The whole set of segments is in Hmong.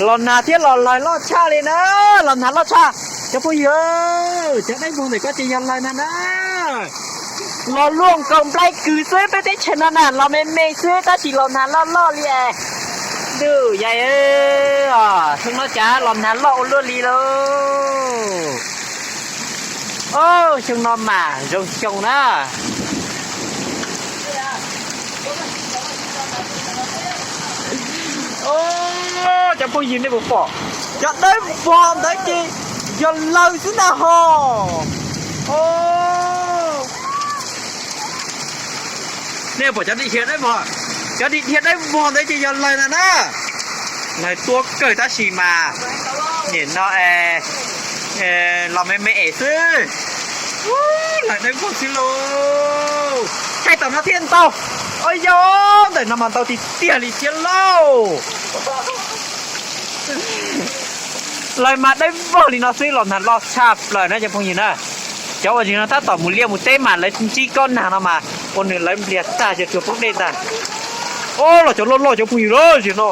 Los nag thiab los lawg loj tshaj li na, los nag loj tshaj. Cov phooj ywg, cov dawb vog ntawm ko ces yog lawg na na. Los luaj nkaus nplai kws xwb, peb teb chaws no na los me me xwb tab sis los nag loj loj li es. Ntuj yais, xyoo no cas los nag loj ua luaj li lauj. Xyoo no mas zoo xyoo na. Cov phooj ywg, nej puas pom cov dawb vog ntawd ces yog lawg xwb ntag hos. Nej puas pom cov dim dhia dawb vog, cov dim dhia dawb vog ntawd ces yog lawg na na. Lawg tuab kawg tab sis mas nim no los me me es xwb. Lawg dawb vog xwb lauj. Thaij tom no thiaj ntau. Ua yog ntawm no mas ntau tiag tiag li thiab lauj. Lawg mas dawb vog li no xwb los nag loj tshaj plaws na cov phooj ywg na. Cov uas tsis no tab tom mus liaj mus teb mas lawv ntsib kob nag no mas ua nws lawv npliag tag cov tsuag poob dej ntag. Os, los cov loj loj cov phooj ywg lauj, no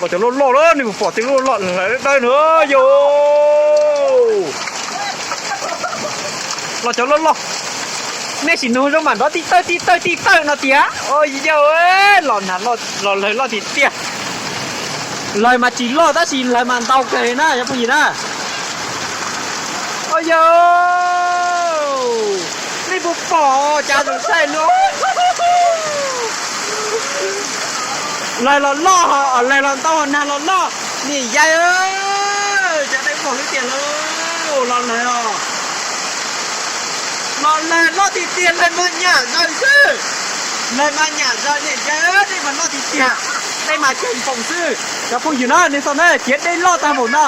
los cov loj loj lauj, nej puas pom tej lub loj lawm dawb na yom. Los cov loj loj, nej sim nug zoo mas nrov tij tawj tij tawj tij tawj no tiag. Ua yog, los nag los lawg loj tiag tiag. Lawg mas tsis loj tab sis lawg mas ntau kawg na cov phooj ywg na. Ua yog, nej puas pom cas zoo saib lauj. Lawg los loj, lawg los ntau, nag los loj. Niam yais, cov dawb vog lub tiag lauj, los lawg os. Los lawg loj tiag tiag, lawg mas nyam zaws xwb. Lawg mas nyam zaws, niam yais, dej mas loj tiag tiag. Dej mas ceev poom xwb cov phooj ywg na, nej xauj na, tiav dej loj tag npaum no.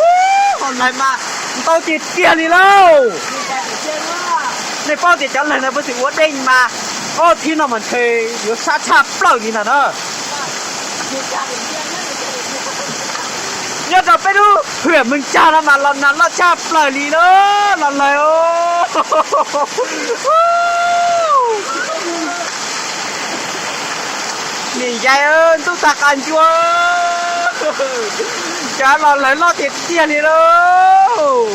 Ub, ho lawg mas ntau tiag tiag li lauj. Nej paub tias cov lawg ntawd puas tsis ua dej mas, ob thib no mas ntshe yuav sab tshaj plaws li ntag na. Nyob rau peb lub hwm Meeg Tsag no mas los nag loj tshaj plaws li lauj, los lawg. Niam yais, ntuj tag qas ncua, cas los lawg loj tiag tiag li lauj.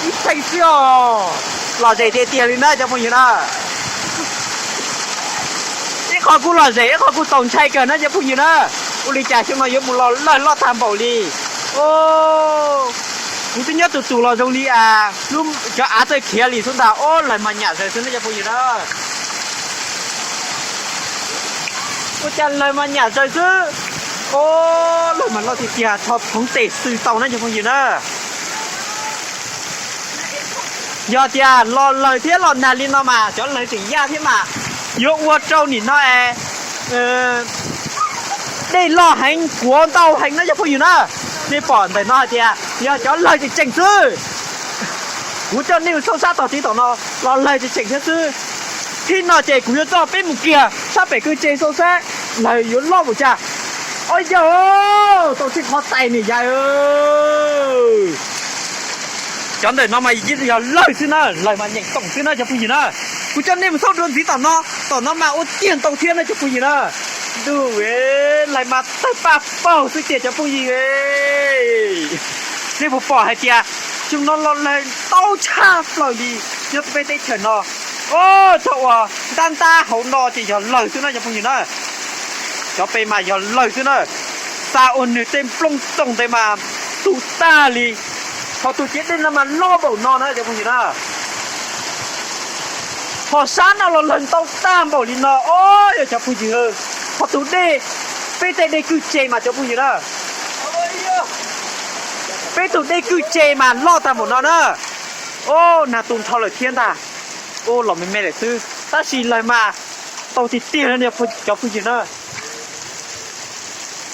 Ib theej xwb os, lom zem tiag tiag li na cov phooj ywg na. Ib qho kuj lom zem, ib qho kuj txaus ntshai kawg na cov phooj ywg na. Ua li cas xyoo no yuav mus los lawg loj tag npaum li. Kuv twb nyob tus tus los zoo li cov av txawj khiav li xwb ntag. Ob, lawg mas nyam zaws xwb na cov phooj ywg na. Ua cas lawg mas nyam zaws xwb. Ob, lawg mas loj tiag tiag, rho phoov tes xwm tau na cov phooj ywg na. Yog tias los lawg thiab los nag li no mas cov lawg tseem yaj thiab mas yuav ua rau nim no es dej loj heev, kuav ntau heev na cov phooj ywg na. Nej pom ntawm no hais tias yog cov lawg tseem tseem xwb. Kuv coj nej mus xauj sab tog txiv tom no, los lawg tseem tseem thiab xwb. Thib no ces kuv yuav coj peb mus kiag sab pem kwj tse xauj sab lawg yuav loj npaum cas. Ob yawg, tau txhij qhov tais niam yais. Cov ntawm no mas yog lawg xwb na, lawg mas nyeem toom xwb na cov phooj ywg na. Kuv coj nej mus xauj dua ntxiv tom no, tom no mas ua tiag ntau thiab na cov phooj ywg na. Ntuj, lawg mas tawg paj paug xwb tiag cov phooj ywg. Nej puas pom hais tias xyoo no los lawg ntau tshaj plaws li nyob peb teb chaws no. Ob, txog uas ntab ntab hauv no ces yog lawg xwb na cov phooj ywg na. Cov pem mas yog lawg xwb na. Xa ua nws tej nplooj txoos ntawd mas tu tag li. Ho tus ciav dej no mas loj npaum no na cov phooj ywg na. Ho sab no los lawg ntau tag npaum li no, ob, yog cov phooj ywg, ho tus dej, peb tej dej kwj tse mas cov phooj ywg na. Peb tus dej kwj tse mas loj tag npaum no na. Ob, nag tu nrho lawm thiab ntag. Ob, los me me lawm xwb tab sis lawg mas tau tiag tiag na cov phooj ywg na.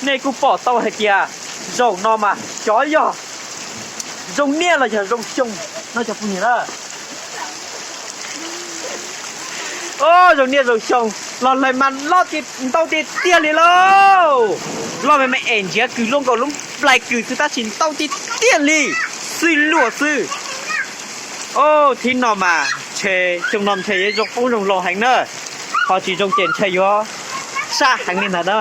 Nej kuj pom tau hais tias zaum no mas xyov yog zoo niaj los yog zoo xyoo no cov phooj ywg na. Ob, zoo niaj zoo xyoo los lawg mas loj ntau tiag tiag li lauj. Loj me me es ntsiav kws luaj nkaus lub nplai kws xwb tab sis ntau tiag tiag li, xwj luaj xwb. Ob, thib no mas ntshe xyoo no ntshe yuav zoo qoob zoo loo heev na. Qhov tsis zoo ces ntshai yuav sab heev li ntawd na.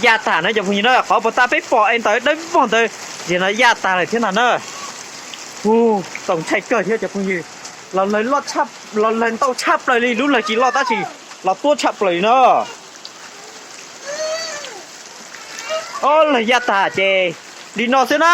Yaj tag na cov phooj ywg na, qhov puag ta peb pom es ntawd dawb vog ntawd, tiam no yaj tag lawm thiab ntag na. Hu, txaus ntshai kawg thiab cov phooj ywg. Los lawg loj, los lawg ntau tshaj plaws li, lub lawg tsis loj tab sis los tuab tshaj plaws li na. Ob, lawg yaj tag ces li no xwb na.